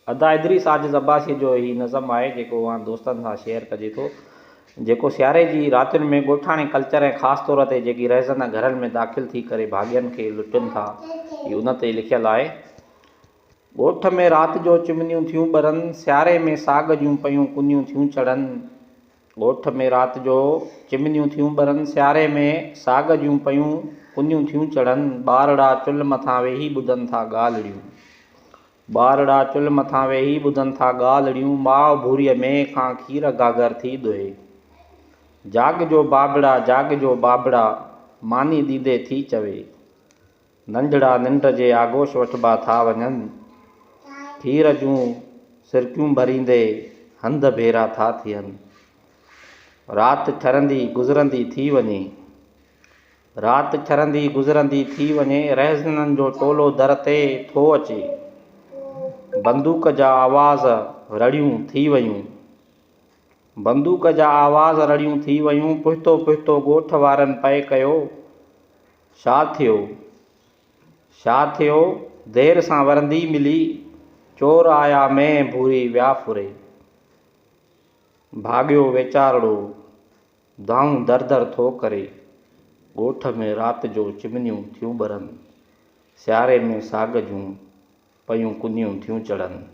ادا ادريس عاجز عباسيء جو هي نظم آهي جيڪو اوهان دوستن سان شيئر ڪجي ٿو. جيڪو سياري جي راتين ۾ ڳوٺاڻي ڪلچر ۽ خاص طور تي جيڪي رهزن گهرن ۾ داخل ٿي ڪري ڀاڳين کي لٽن ٿا هي ان تي لکيل آهي. ڳوٺ ۾ رات جو چمنيون ٿيون ٻرن، سياري ۾ ساڳ جون پيون ڪنيون ٿيون چڙهن. ڳوٺ ۾ رات جو چمنيون ٿيون ٻرن، سياري ۾ ساڳ جون پيون ڪنيون ٿيون چڙهن. ٻارڙا چلهه مٿان ويهي ٻڌن ٿا ڳالهڙيون. ٻارڙا چلهه مٿان ويهي ٻڌن ٿا ڳالهڙيون، ماء ڀوريء مينهن کان کير گهاگهر ٿي ڏوهي. جاڳجو بابڙا، جاڳجو بابڙا، ماني ڏيندي ٿي چوي. ننڍڙا ننڊ جي آغوش وٺبا ٿا وڃن. کير جون سرڪيون ڀريندي هنڌ ڀيرا ٿا ٿين. رات ٺرندي گذرندي ٿي وڃي. رات ٺرندي گذرندي ٿي وڃي، رهزنن جو ٽولو در تي ٿو اچي. بندوق جا آواز رڙيون ٿي ويون. بندوق جا آواز رڙيون ٿي ويون، پهتو پهتو ڳوٺ وارن پئي ڪيو، ڇا ٿيو؟ ڇا ٿيو؟ دير سان ورندي ملي، چور آيا مينهن ڀوري ويا ڦري. ڀاڳيو ويچارڙو دانهون در در ٿو ڪري. ڳوٺ ۾ رات جو چمنيون ٿيون ٻرن. سياري ۾ ساڳ جون پيون ڪنيون ٿيون چڙهن.